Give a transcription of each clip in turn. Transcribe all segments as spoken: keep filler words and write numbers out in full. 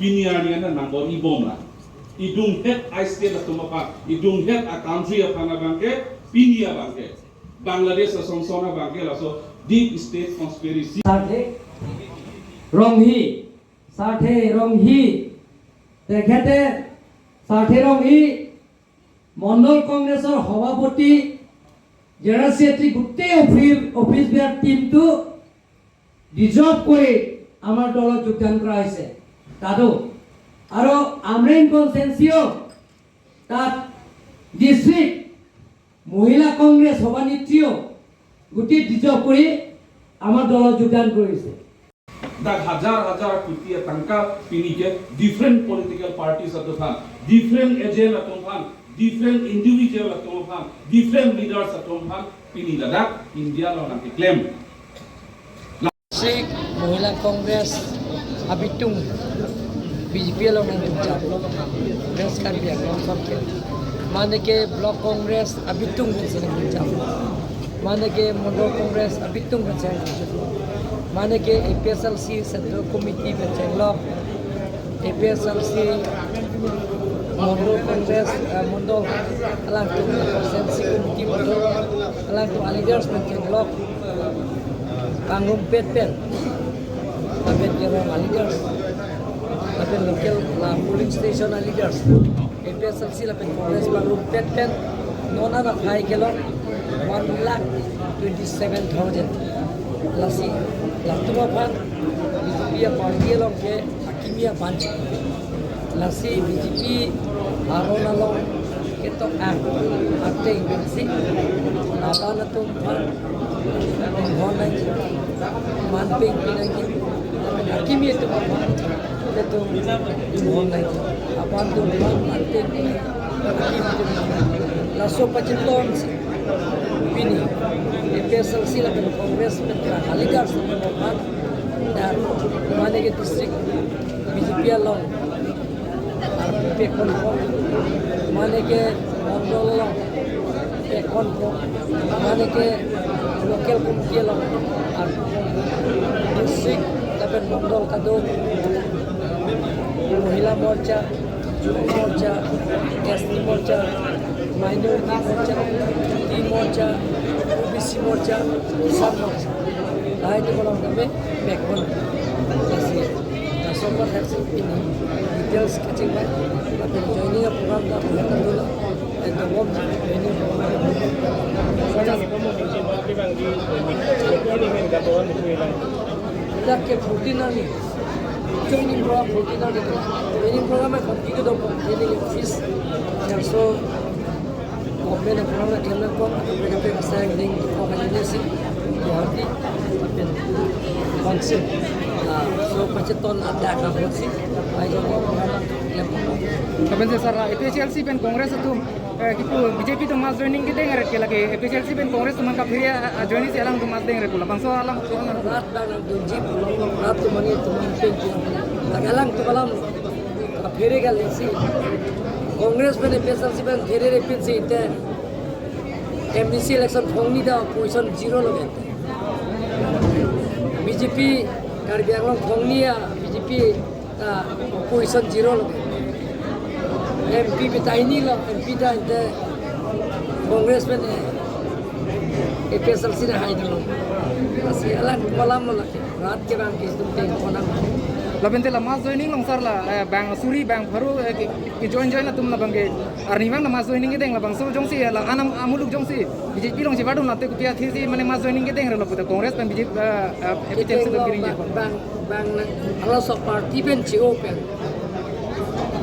Pini arni an nang bor-i bom la. Idunghet a-state atum aphan, idunghet a-country aphan abangke, pini abangke, Bangladesh asonson abangke laso deep state conspiracy. Sarthe Ronghi, Sarthe Ronghi, তেখেতে Sarthe Ronghi মণ্ডল কংগ্ৰেছৰ সভাপতি, general secretary, গোটেই office, office বেয়াৰ টিমটো ডিজলভ কৰি আমাৰ দলত যোগদান কৰা হৈছে। তাতো আৰু আমৰেং কনষ্টিটুৱেঞ্চিও তাত ডিষ্ট্ৰিক্ট মহিলা কংগ্ৰেছ সভানেত্ৰীও গোটেই ডিজলভ কৰি আমাৰ দলত যোগদান কৰিছে। Dak hajar hajar koti atangka pini ke different political parties atum aphan, different agent atum aphan, different individual atum aphan, different leaders atum aphan pini ladak India along nangkeklem. District Mahila Congress abitung B J P along nangkejam, West Karbi Anglong sokte. Mane ke Block Congress abitung pensi nangkejam. Mane ke Mandal Congress abitung pensi nangkejam. Mane ke A P H L C Central Committee pensi lok, A P H L C Mandal Congress, eh, Mandal, alangtum Constituency Committee Mandal, alangtum a-leaders pensi lok, pangrumpet pen, lapen ke rong a-leaders, lapen local la polling station a-leaders, A P H L C lapen Congress pangrumpet pen, non an aphai kelong one lakh twenty-seven thousand. Lasi latum aphan B J P a-party along ke akimi abang. Lasi B J P aron along ketok ang ateng pensi laban atum aphan inghon nangji, man pengpi nangji, akimi atum aphan ketok inghon nangji, aban atum aphan man pengpi nangji. Laso pachiton si pini A P H L C lapen Congress pen a-leaders lapen aphan, dan mane ke district B J P along arpu pekon po, mane ke mandal along pekon po, mane ke local committee along arpu po, district lapen mandal kado, Mahila Morcha, Yuva Morcha, S T Morcha, Minority Morcha, T Morcha, O B C Morcha, Kisan Morcha. Lahai atum along kami pekon. Lasi, laso aphan hasil pini details kachingvai, lapen joining a-program ta bulan ta dolo, and the warm joining program. Dak ke fourteen arni. Joining program fourteen arni. Joining program e continue do, joining office. Laso government program e kena ko, mereka pe kasang ding ko kali ni si Guwahati, lapen council. Ah, so pachiton ada ka bot si, ai ko program klem ko. Lapen si sir, A P H L C pen Congress atum, eh, kipu B J P atum mass joining kedeng ret ke lake A P H L C pen Congress atum kaphere, ah, joining si alangtum mass deng ret pu labangso alam. Rat dan dunji, rat atum mani atum pengki. Lake alangtum alam kaphere kali si. Congress pen A P H L C pen pherere pensi te M D C election phongni ta opposition zero lo ente. B J P Karbi Anglong phongni a B J P ta opposition zero lo. M P beta hini lo, M P ta ente Congress pen A P H L C nahai dolo. Lasi alang malam lo lake. Rat kevang ke itum teng konang. Lapen te la mass joining along sir la, eh, bang suri bang pharo, eh, ke, ke join join atum labang ke arnivang la mass joining kedeng labangso jongsi la anam amuluk jongsi B J P along si vadun late kopi athesi mane mass joining kedeng ret lo puta Congress pen B J P, eh, eh, A P H L C kedeng atum lo kiring bang, je. Bang, bang na, halaso party pen chi-o pen.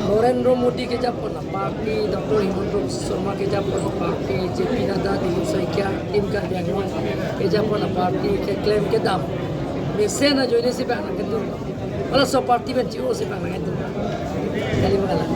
Narendra Modi kejapon a-party, Doctor Himanta Biswa Sarma kejapon a-party, J P Nadda, Dilip Saikia, Team Karbi Anglong kejapon a-party, keklem kedam mesen ajoine si bang nangketum. Halaso party pen chi-o si bang nangketum. Kali ma kalang.